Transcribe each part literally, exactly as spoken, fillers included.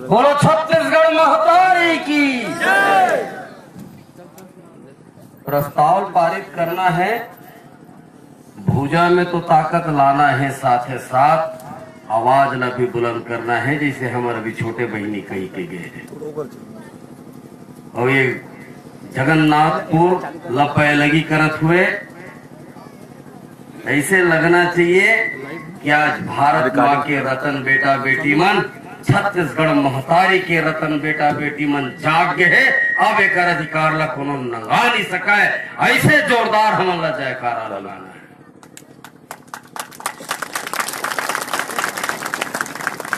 बोलो छत्तीसगढ़ महतारी की। प्रस्ताव पारित करना है, भुजा में तो ताकत लाना है, साथे साथ आवाज ला भी बुलंद करना है, जैसे हमर अभी छोटे बहिनी कहि के गए हैं। अउ ये जगन्नाथपुर ला पैलगी करत हुए ऐसे लगना चाहिए कि आज भारत माँ के रतन बेटा बेटी मन, छत्तीसगढ़ महतारी के रतन बेटा बेटी मन जाग गए हे। अब एकर अधिकार ला कोनो नंगा नहीं सकय। ऐसे जोरदार हमन ला जयकारा लगाना है।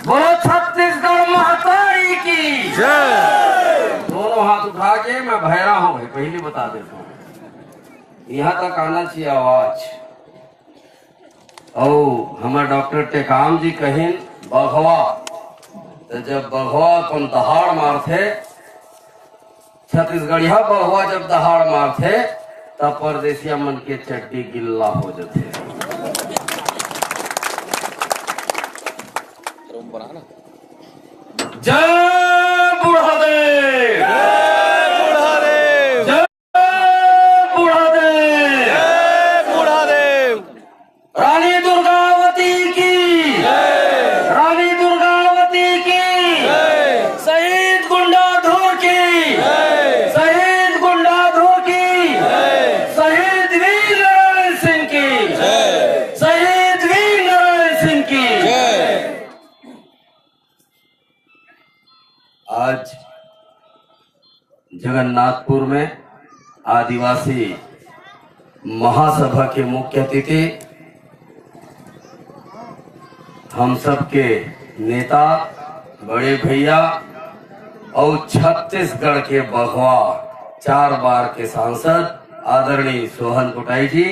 बोलो छत्तीसगढ़ महतारी की जय। दोनों हाथ उठा के, मैं भैरा हूँ भाई, पहली बता देता हूँ, यहाँ तक आना चाहिए आवाज। अउ हमर डॉक्टर टेकाम जी कहिन, बघवा, तो जब बघवा अपन दहाड़ मारथे, छत्तीसगढ़िया बघवा जब दहाड़ मारथे, तब परदेसिया मन के चड्डी गिल्ला हो जथे। जय बुढ़ादेव। जय बुढ़ादेव। जय बुढ़ादेव। जय बुढ़ादेव। रानी दुर्गावती की जय। रानी दुर्गावती की जय। शहीद गुंडाधुर की जय। शहीद गुंडाधुर की जय। शहीद वीर नारायण सिंह की जय। शहीद वीर नारायण सिंह की जय। आज जगन्नाथपुर में आदिवासी महासभा के मुख्य अतिथि, हम सबके नेता, बड़े भैया और छत्तीसगढ़ के बघवा, चार बार के सांसद आदरणीय सोहन पोटाई जी,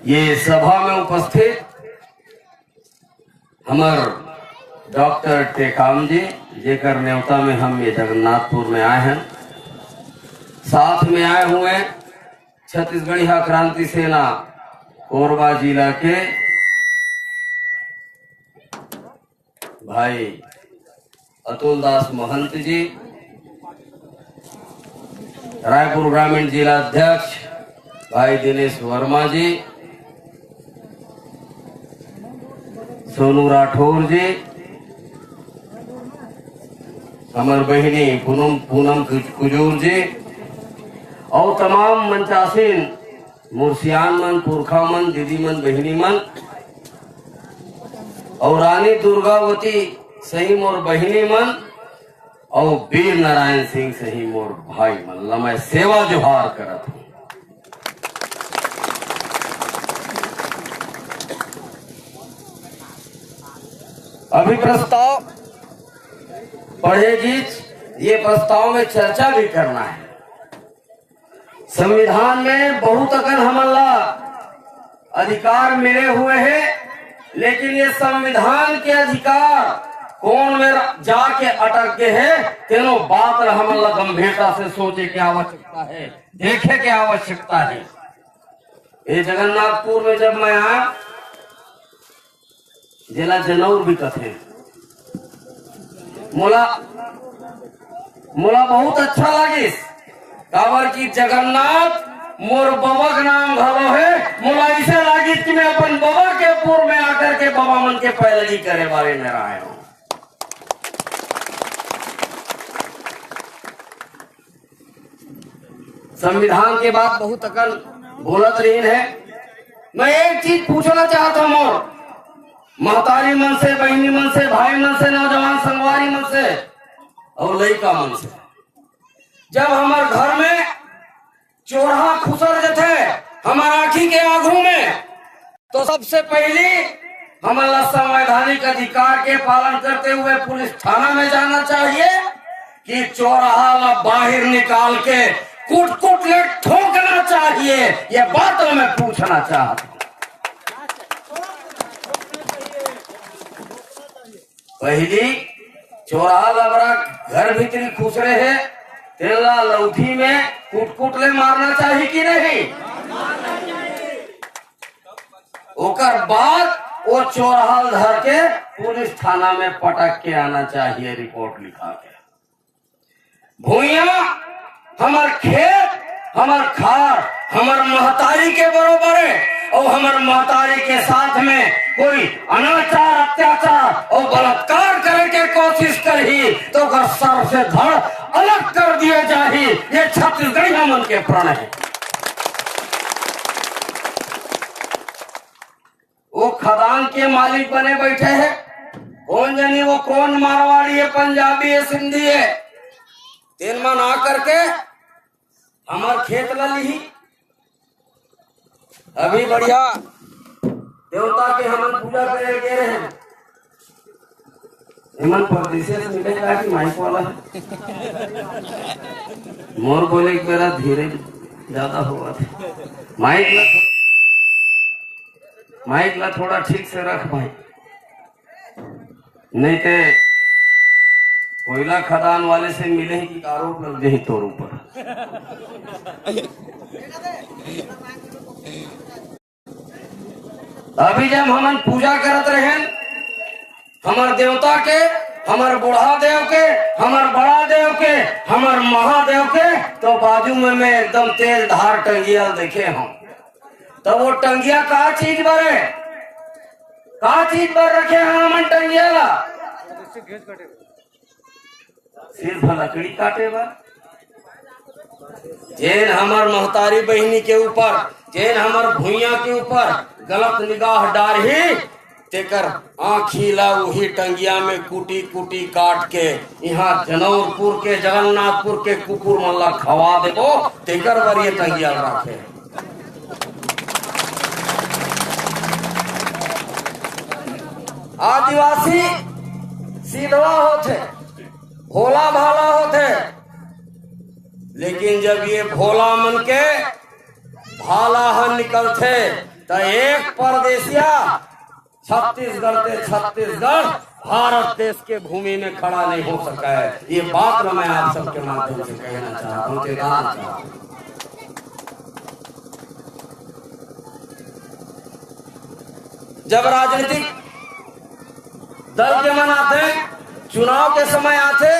ये सभा में उपस्थित हमर डॉक्टर टेकाम जी, जेकर नेवता में हम ये जगन्नाथपुर में आए हैं, साथ में आए हुए छत्तीसगढ़िया क्रांति सेना कोरबा जिला के भाई अतुल दास महंत जी, रायपुर ग्रामीण जिला अध्यक्ष भाई दिनेश वर्मा जी, सोनू राठौर जी, हमर बहिनी पूनम, पूनम कुज-, कुजूर जी और तमाम मंचासीन मोर सियान मन, पुरखा मन, दीदी मन, बहिनी मन और रानी दुर्गावती सही मोर बहिनी मन और वीर नारायण सिंह सही मोर भाई मन ला मैं सेवा जोहार करत हूँ। अभी प्रस्ताव पढ़ेगी, ये प्रस्ताव में चर्चा भी करना है। संविधान में बहुत अकन हमन ला अधिकार मिले हुए हैं, लेकिन ये संविधान के अधिकार कौन में जाके अटक गए हैं, तेनो बात ला हमन ला गंभीरता से सोचे के आवश्यकता है, देखे के आवश्यकता है। ये जगन्नाथपुर में जब मैं आया, जेला जनौर भी कथे। मोला, मोला बहुत अच्छा लागिस, काबर कि जगन्नाथ मोर बबा के नाम घलो है। मोला ऐसे लागिस कि मैं अपन बबा के पुर में आकर के बबा मन के पैलगी करे वाले नरायण। संविधान के बात बहुत अकन बोलत रहिन है। मैं एक चीज पूछना चाहता हूँ मोर महतारी मन से, बहिनी मन से, भाई मन से, नौजवान संगवारी मन से और लइका मन से, जब हमर घर में चोरहा खुसर जथे हमर आँखी के आगू में, तो सबसे पहली हमन ला संवैधानिक अधिकार के पालन करते हुए पुलिस थाना में जाना चाहिए कि चोरहा ला बाहर निकाल के कुट कुट ले ठोकना चाहिए। ये बात मैं पूछना चाहता हूँ। पहली चोरहा लबरा घर भीतरी खुसरे हे, तेला लौठी में कुट कुट ले मारना चाहिए कि नहीं? ओकर बाद वो चोरहा ल धर के पुलिस थाना में पटक के आना चाहिए, रिपोर्ट लिखा के। भुइयां, हमर खेत, हमर खार, हमर महतारी के बरोबर हे, अउ हमर महतारी के साथ में कोई अनाचार, अत्याचार अउ बलात्कार करे के कोशिश करही, तो ओकर सर से धड़ अलग कर दिए जाही। ये छत्तीसगढ़िया मन के प्रण हे। वो खदान के मालिक बने बैठे हे। कोन जनी वो कोन मारवाड़ी हे, पंजाबी हे, सिंधी हे, तेन मन आ करके हमर खेत ला लिही। अभी बढ़िया देवता के हमन पूजा करे गे रहे। एमन परदेसिया से मिले का कि माइक वाला हे? मोर बोले एक बेरा धीरे ज्यादा होवत हे। माइक ला, माइक ला थोड़ा ठीक से रख भाई, नहीं ते कोयला खदान वाले से मिले ही कि आरोप लग जाही तोर ऊपर। अभी जब हमन पूजा करत रहेन, हमर देवता के, हमर बूढ़ा देव के, हमर बड़ा देव के, हमर महादेव के, तो बाजू में मैं एकदम तेज धार टंगिया देखे हूँ। तो वो टंगिया का चीज बर हे? का चीज बर रखे हैं हमन टंगिया ला? सिर्फ लकड़ी काटे बर। जेन हमर महतारी बहिनी के ऊपर, जेन हमर भुइयां के ऊपर गलत निगाह डारही, तेकर आँखी ला उही टंगिया में कूटी कूटी काट के इहाँ जनौरपुर के, जगन्नाथपुर के कुकुर मन ला खवा देबो, तेकर बर ये टंगिया ला राखे। आदिवासी सीधवा होथे, भोला भाला होथे, लेकिन जब ये भोला मन के भाला ह निकलथे, त एक परदेसिया छत्तीसगढ़ के छत्तीसगढ़ भारत देश के भूमि में खड़ा नहीं हो सका है। ये बात मैं आप सबके माध्यम से कहना चाहता हूँ, चेताना चाहता हूँ। जब राजनीतिक दल के मन आथे, चुनाव के समय आथे,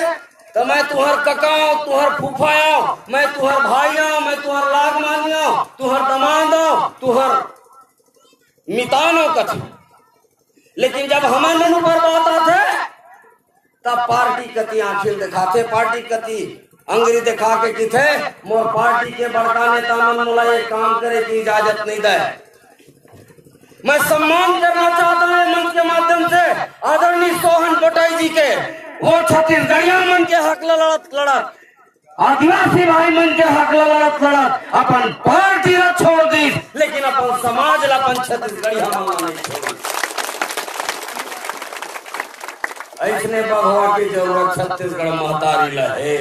तो मैं तुहर कका आंव, तुहर फूफा आंव, मैं तुहर भाई आंव, मैं तुहर लागमानी आंव, तुहर दमांद आंव, तुहर मितान आंव कथे। लेकिन जब हमर मन ऊपर बात आथे, तब पार्टी कति आंखी दिखाथे, पार्टी कति अंगरी दिखा के किथे, "मोर पार्टी के बड़का नेता मन मोला ये काम करे की इजाजत नहीं दे।" मैं सम्मान करना चाहता हूँ मंच के माध्यम से आदरणीय सोहन पटाई जी के, वो छत्तीसगढ़िया मन के हक ला लड़त लड़त, आदिवासी भाई मन के हक ला लड़त लड़त अपन पार्टी ला छोड़ दीस, लेकिन अपन समाज ला, अपन छत्तीसगढ़िया मन ला नहीं छोड़। ऐसने बघवा की जरूरत छत्तीसगढ़ महतारी ला हे।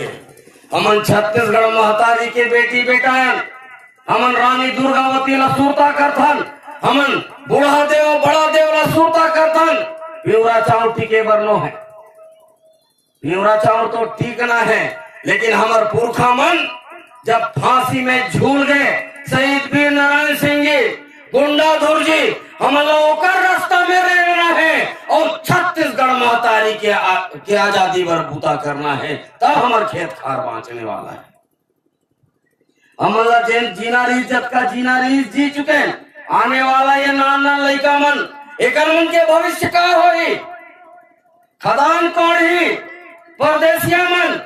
हमन छत्तीसगढ़ महतारी के बेटी बेटा हन। हमन रानी दुर्गावती ला सुरता करथन, हमन बूढ़ा देव बड़ा देव ला सुरता करथन। पिवरा चाउर टिके बर नो हे, पिवरा चाउर तो टिकना हे, लेकिन हमर पुरखा मन जब फांसी में झूल गए, शहीद वीर नारायण सिंह जी, गुंडाधुर जी, हमन ला ओकर रास्ता में रहना हे अउ छत्तीसगढ़ महतारी के आ-, के आजादी बर बूता करना हे, तब हमर खेत खार बांचने वाला हे। हमन ला जेन जीना रहिस, जतका जीना रहिस, जी चुके हन। आने वाला ये नान नान लइका मन, एकर मन के भविष्य का होही? खदान कोड़ही, परदेसिया मन,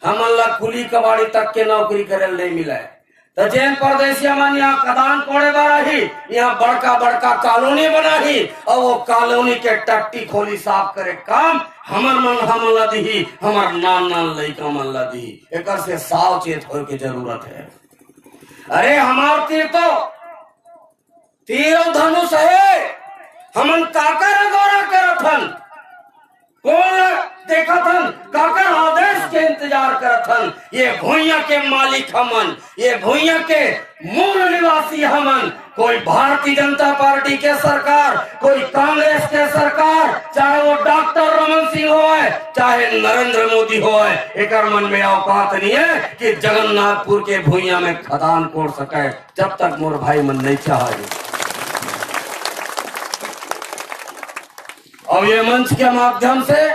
हमन ला कुली कबाड़ी तक के नौकरी करे ल नहीं मिले। त जेन परदेसिया मन यहाँ खदान कोड़े बर आही, यहाँ बड़का बड़का कॉलोनी बनाही, अउ वो कॉलोनी के टट्टी खोली साफ करे काम हमर मन, हमन ला दिही, हमर नान नान लइका मन ला दिही। एकर से सावचेत होए के जरूरत हे। अरे, हमार तीर तो तीर अउ धनुष हे, हमन काकर अगोरा करत हन, कोन ला देखत हन, काकर आदेश के इंतजार करत हन। ये भुइयां के मालिक हमन, ये भुइयां के मूल निवासी हमन। कोई भारतीय जनता पार्टी के सरकार, कोई कांग्रेस के सरकार, चाहे वो डॉक्टर रमन सिंह होय, चाहे नरेंद्र मोदी होय, एकर मन में औकात नहीं हे कि जगन्नाथपुर के भुइयां में खदान कोड़ सके, जब तक मोर भाई मन नहीं चाहे। अउ ये मंच के माध्यम से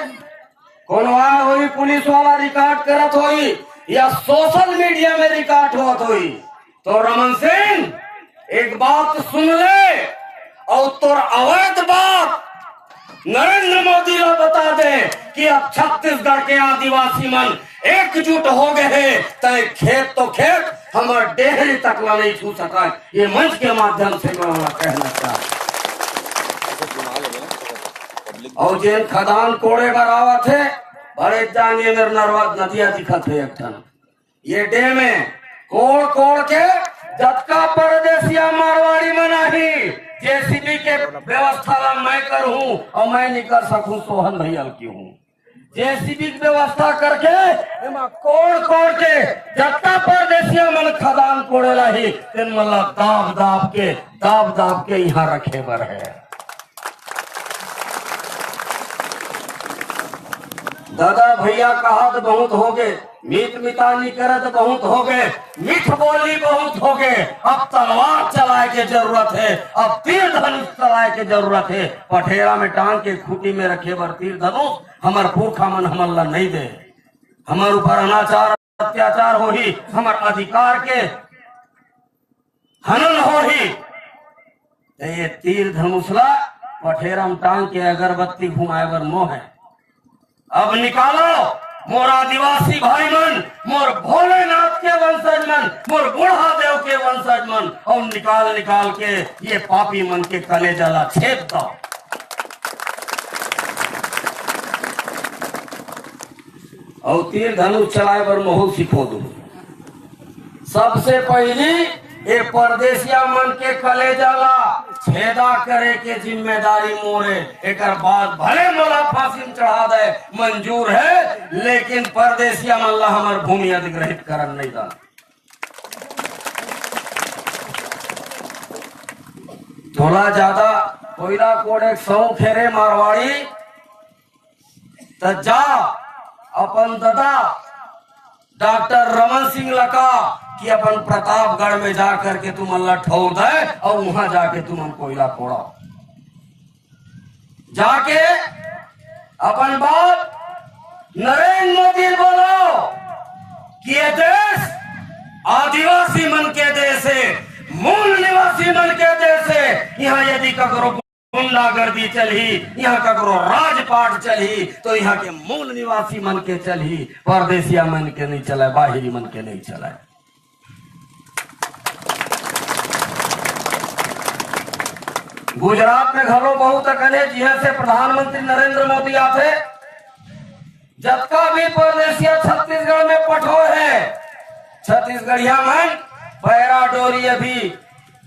कोनो आय होही, पुलिस वाला रिकॉर्ड करत होही या सोशल मीडिया में रिकॉर्ड होत होही, तो रमन सिंह, एक बात सुन ले, अउ तोर अवैध बाप नरेंद्र मोदी ला बता दे कि अब छत्तीसगढ़ के आदिवासी मन एकजुट हो गए हे, तय खेत तो खेत, हमर डेहरी तक ला नहीं छू सकय। ये मंच के माध्यम से मैं ओला कहना चाहत। अउ जेन खदान कोड़े बर आवत हे, बड़े जान ये मेर नरवा नदिया दिखत हे एक ठन, ये डैम हे, कोड़ कोड़ के जतका परदेसिया मारवाड़ी मन आही, जेसीबी के व्यवस्था ला मैं करहूं अउ मैं नहीं कर सकहूं, सोहन भैया ल कहूं। जेसीबी के व्यवस्था करके एमा कोड़ कोड़ के जतका परदेसिया मन खदान कोड़े ला आही, तेन मन ला दाब दाब के, दाब दाब के इहां रखे बर हे। दादा भैया कहत बहुत होगे, मीत मितानी करत बहुत होगे, मीठ बोली बहुत होगे, अब तलवार चलाय के जरूरत हे, अब तीर धनुष चलाय के जरूरत हे। पठेरा में टांग के खूंटी में रखे बर तीर धनुष हमर पुरखा मन हमन ला नहीं दे। हमर ऊपर अनाचार अत्याचार होही, हमर अधिकार के हनन होही, त ये तीर धनुष ला पठेरा म टांग के अगरबत्ती घुमाय बर मोह हे। अब निकालो मोर आदिवासी भाई मन, मोर भोलेनाथ के वंशज मन, मोर बूढ़ा देव के वंशज मन, अउ निकाल निकाल के ये पापी मन के कलेजा ला छेद दो। अउ तीर धनुष चलाय बर महू सिखो दू। सबसे पहिली ए परदेसिया मन के कलेजा ला छेदा करे के जिम्मेदारी मोरे। एकर बाद भले मोला फांसी में चढ़ा दे, मंजूर हे, लेकिन परदेसिया मन ला हमर भूमि अधिग्रहित करन नहीं दा। तोला ज्यादा कोयला कोड़े के शौक हे रे मारवाड़ी, त जा अपन ददा डॉक्टर रमन सिंह ला कह कि अपन प्रतापगढ़ में जा करके तुमन ला ठौर दे अउ उहां जाके तुमन कोयला कोड़ा। जाके अपन बाप नरेंद्र मोदी ल बोलो कि ये देश आदिवासी मन के देश हे, मूल निवासी मन के देश हे। इहां यदि ककरो गुंडागर्दी चलही, इहां ककरो राजपाट चलही, तो इहां के मूल निवासी मन के चलही, परदेसिया मन के नहीं चलय, बाहिरी मन के नहीं चलय। गुजरात में घलो बहुत अकन हे, जिहां से प्रधानमंत्री नरेंद्र मोदी आथे। जतका भी परदेसिया छत्तीसगढ़ में पठो हे, छत्तीसगढ़िया मन पैरा डोरी अभी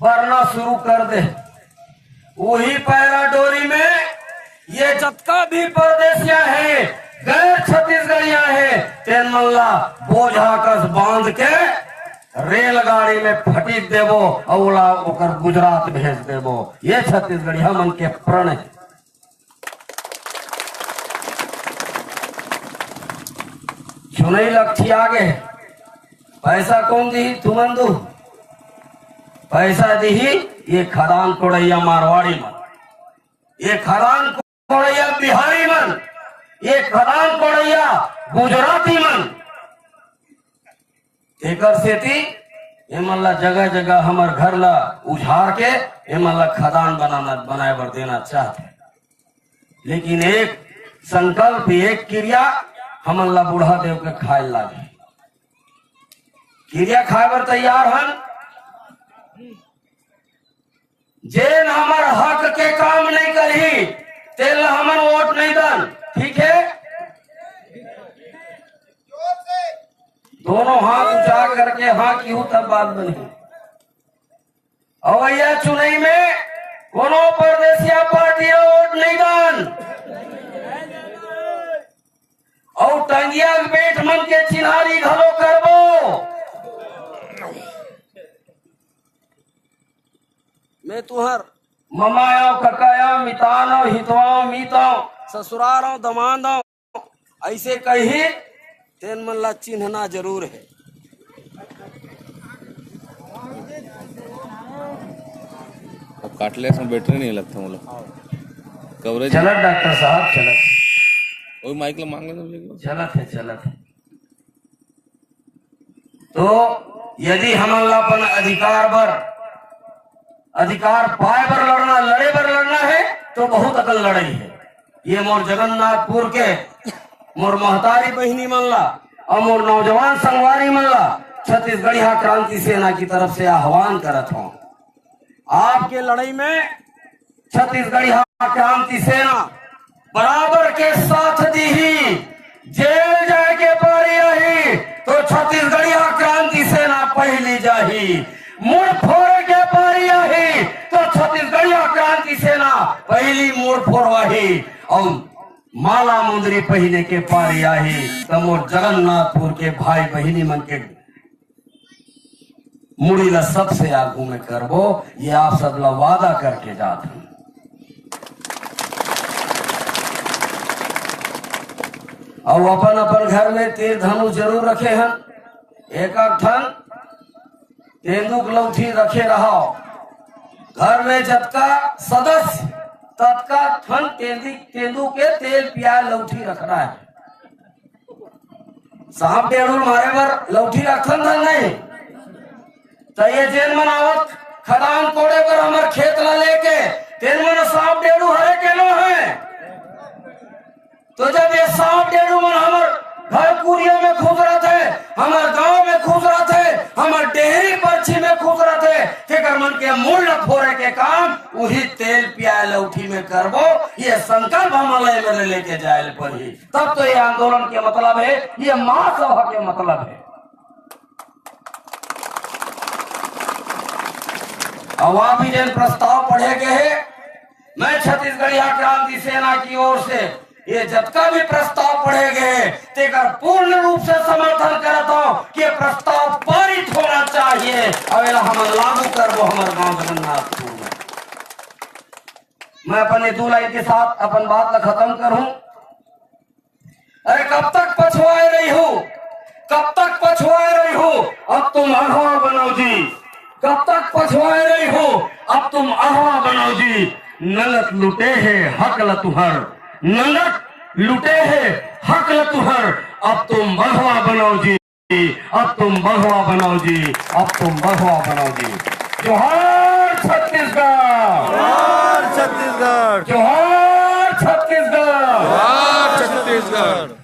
बरना शुरू कर दे। उही पैरा डोरी में ये जतका भी परदेसिया हे, गैर छत्तीसगढ़िया हे, तेन मन ला बोझा कस बांध के रेलगाड़ी में फटीक देबो अउ ओला ओकर गुजरात भेज देबो। ये छत्तीसगढ़िया मन के प्रण हे। चुनई लकठी आगे, पैसा कौन दी? तुमन दू। पैसा दीही ये खदान कोड़ैया मारवाड़ी मन, ये खदान कोड़ैया बिहारी मन, ये खदान कोड़ैया गुजराती मन। एकर सेती एमन ला जगह जगह हमर घर ला उजाड़ के एमन ला खदान बनाना, बनाए बर देना चाहते। लेकिन एक संकल्प, एक किरिया हमन ला बूढ़ा देव के खाए लागे। किरिया खाए बर तैयार हन। जेन हमर हक के काम नहीं करही, तेन ला हमन वोट नहीं दन। ठीक है, दोनों हाथ ऊंचा करके हाँ किहू तब बात बनही। अवैया चुनई में कोनो परदेसिया पार्टी ला वोट नहीं दन। अउ टंगिया के बेट मन के चिन्हारी घलो करबो। मैं तुहर ममायव, ककायव, मितानव, हितवाव, मीतव, ससुरारव, दमांदव, ऐसे कही तेन मन ला चिन्हना जरूर है। अब काटले से बैटरी नहीं लगता मोला। कवरेज चलत डॉक्टर साहब, चलत। ओही माइक ला मांग लेना भैया। चलत हे, चलत हे। तो यदि हमन ला अपन अधिकार बर, अधिकार पाए बर लड़ना, लड़े बर लड़ना हे, तो बहुत अकन लड़ई हे। ये मोर जगन्नाथपुर के मोर महतारी बहिनी मन ला अउ मोर नौजवान संगवारी मन ला छत्तीसगढ़िया क्रांति सेना की तरफ से आह्वान करत हौं। आपके लड़ई में छत्तीसगढ़िया क्रांति सेना बराबर के साथ दीही। जेल जाए के पारी आही तो छत्तीसगढ़िया क्रांति सेना पहिली जाही। मुड़ फोरे के पारी आही तो छत्तीसगढ़िया क्रांति सेना पहिली मुड़ फोरवाही। अउ माला मुंदरी पहिने के पारी आही त मोर जगन्नाथपुर के भाई बहिनी मन के मुड़ी ला सबसे आगू में करबो, ये आप सब ला वादा करके जात हन। अउ अपन अपन घर में तीर धनुष जरूर रखे हन। एक एक ठन तेंदू के लौठी रखे रहो। घर में जतका सदस्य, ततका ठन तेंदी, तेंदू के तेल पिया लौठी रखना है। सांप डेड़ू मारे बर लौठी रखन धन नहीं। त ये जेन मन आवत खदान कोड़े बर हमर खेत ला लेके, तेन मन सांप डेड़ू हरे के नो है। तो जब ये सांप डेड़ू मन हमर घर कुरिया में खुसरत हे, हमर गांव में खुसरत हे, हमर डेहरी परछी में खुसरत हे, तेकर मन के मुड़ ल फोरे के काम उही तेल पिया लौठी में करबो। ये संकल्प हमन ला एमे ले लेके जाए ल पड़ही। तब तो ये आंदोलन के मतलब हे, ये महासभा के मतलब हे। अउ अभी जेन प्रस्ताव पढ़े गे हे, मैं छत्तीसगढ़िया क्रांति सेना की ओर से ये जतका भी प्रस्ताव पढ़े गे हे, तेकर पूर्ण रूप से समर्थन करत हौं कि ये प्रस्ताव पारित होना चाहिए अउ एला हमन लागू करबो हमर गांव जगन्नाथपुर में। मैं अपन ये दू लाइन के साथ अपन बात ला खत्म करहूं। अरे कब तक पछवाए रही हो, कब तक पछवाए रही हो, अब तुम अगवा बनाओ जी। कब तक पछवाए रही हो, अब तुम अगवा बनाओ जी। नंगत लुटे हे हक ल तुहर, नंगत लुटे हे हक ल तुहर, अब तुम बघवा बनाओ जी, अब तुम बघवा बनाओ जी, अब तुम बघवा बनाओ जी। जोहार छत्तीसगढ़, जोहार छत्तीसगढ़। जोहार।